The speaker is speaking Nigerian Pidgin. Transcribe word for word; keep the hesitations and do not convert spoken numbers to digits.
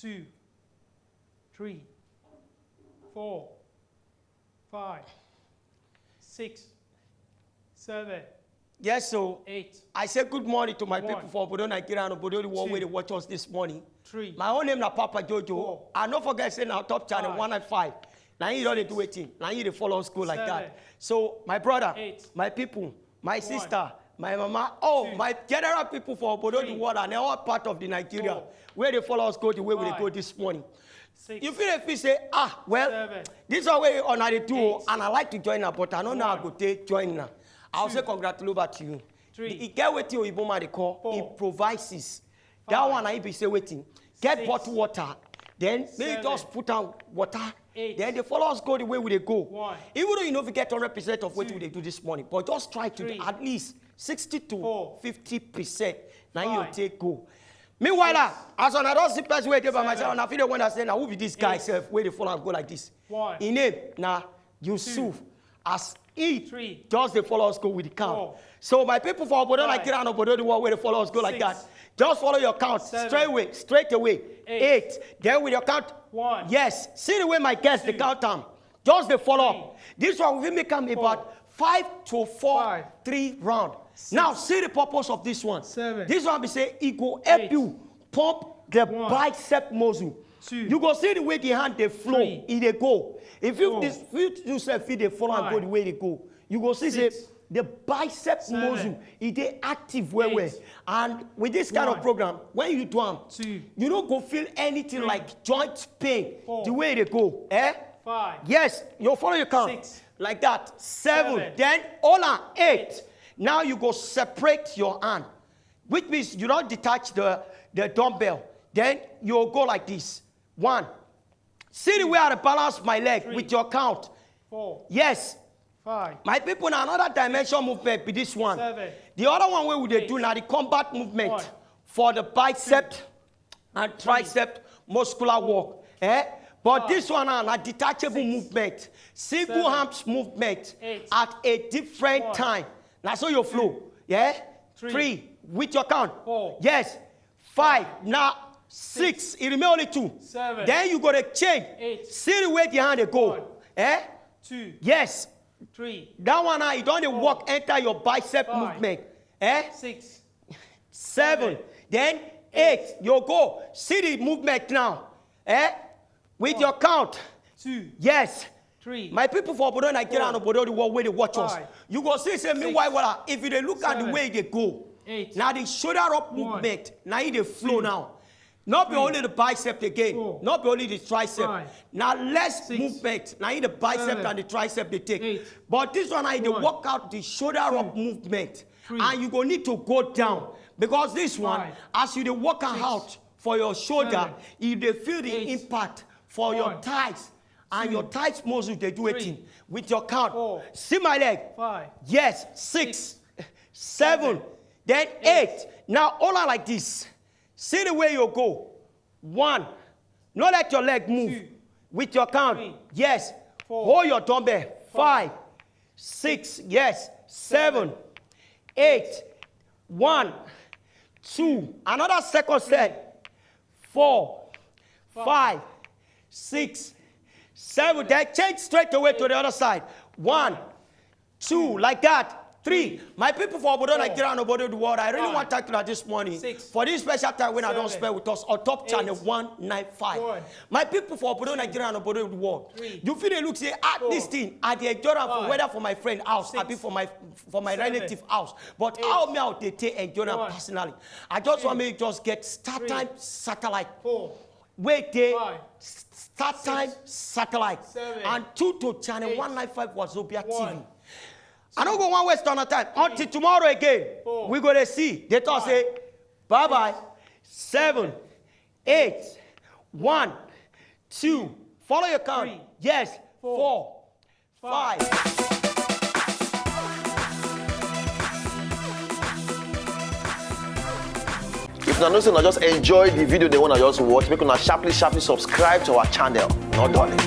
two, three, four, five, six, seven, Yes, so eight, I say good morning to my One. people for Obodo Nigeria and Obodo the world Two. Where they watch us this morning. three. My own name na Papa Jojo. Four. I no forget say na top channel Five. one nine five. Now you don't dey do wetin. Now you dey follow us go like Seven. that. So my brother, Eight. My people, my sister, my mama, oh, Two. My general people for Obodo the Three. World and all part of the Nigeria. Four. Where they follow us go the way we dey Five. go this morning. Six. You feel if you say, ah, well, Seven. This one wey una dey do, oh, Eight. And I like to join am, but I no know how I One. go take join am. I'll Two. Say congratulate over to you. Three. E get wetin oyibo man dey call Four. Improvises. That Five. One na im be say wetin, get Six. Bottle water, then make you Seven. Just put am water. Eight. Then they follow us go the way we dey go. One. Even though you no fit get hundred percent of what Two. We dey do this morning, but just try to Three. At least sixty to Four. fifty percent. Now you Five. Take go. Meanwhile, ah, as una don see person wey dey by my side, Seven. Una fit dey wonder say na who be this guy Eight. Sef wey dey follow am go like this. One. Im name na Yusuf. As he Three. Just dey follow us go with the count. Four. So my people for Obodo Five. Nigeria and Obodo the world wey dey follow us go like Six. that. Just follow your count Seven. Straight away, straight away. Eight. Eight. Then with your count. One. Yes. See the way my guest dey Two. Count am. Just dey follow am. This one we fit make am about five to four, Five. Three round. Now see the purpose of this one. Seven. This one be say e go help Eight. You pump the One. Bicep muscle. Two. You go see the way the hand dey flow, Three. E dey go. If you Four. This, if you sef fit dey follow am go Five. The way e dey go, you go see say Six. The bicep Seven. Muscle, e dey active well well. Eight. And with this kind of One. Program, when you do am, Two. You no go feel anything Three. Like joint pain. Four. The way e dey go, eh? Five. Yes, you follow your count. Six. Like that. Seven. Seven. Then all are eight. Eight. Now you go separate your hand, which means you don't detach the, the dumbbell. Then you go like this. One. See the way I balance my leg Three. With your count. Four. Yes. Five. My people, now another dimension movement be this one. Seven. The other one we would do now the combat movement one. For the bicep. Two. And tricep muscular work. Eh? But this one now, a detachable movement. Single arms movement at a different time. Now so you flow. Yeah? Three. Three. With your count. Four. Yes. Five. Now six. It remain only two. Seven. Then you go to change. Eight. See the way the hand they go. One. Eh? Two. Yes. Three. That one now, it only work enter your bicep movement. Eh? Six. Seven. Then eight. You go. See the movement now. Eh? With your count. Two. Yes. Three. My people for Obodo Nigeria and Obodo the world where they watch us. You go see say meanwhile, if you dey look at the way they go, now the shoulder up movement, now you dey flow now. Not be only the bicep again, not be only the tricep. Now less movement, now in the bicep and the tricep they take. But this one, now they work out the shoulder up movement. And you go need to go down because this one, as you dey work am out for your shoulder, you dey feel the impact for your thighs and your thighs muscle dey do wetin with your count. See my leg. Yes, six, seven, then eight. Now all are like this. See the way you go. One, no let your leg move. With your count. Yes. Hold your dumbbell. Five, six, yes. Seven, eight, one, two. Another second set. Four, five, six, seven. Then change straight away to the other side. One, two, like that. Three. My people for Obodo Nigeria and Obodo the world, I really want to thank you this morning for this special time when I don't spend with us on top channel one nine five. My people for Obodo Nigeria and Obodo the world, you feel they look say ah this thing I dey enjoy am for whether for my friend house, I be for my for my relative house. But how me out they take enjoy am personally. I just want me just get start time satellite. Wey dey start time satellite and two to channel one nine five Wazobia T V. I no go one waste on time until tomorrow again. We go dey see. They talk say bye bye. Seven, eight, one, two. Follow your count. Yes, four, five. If una know say una just enjoy the video they wanna just watch, make una sharply sharply subscribe to our channel. No darling.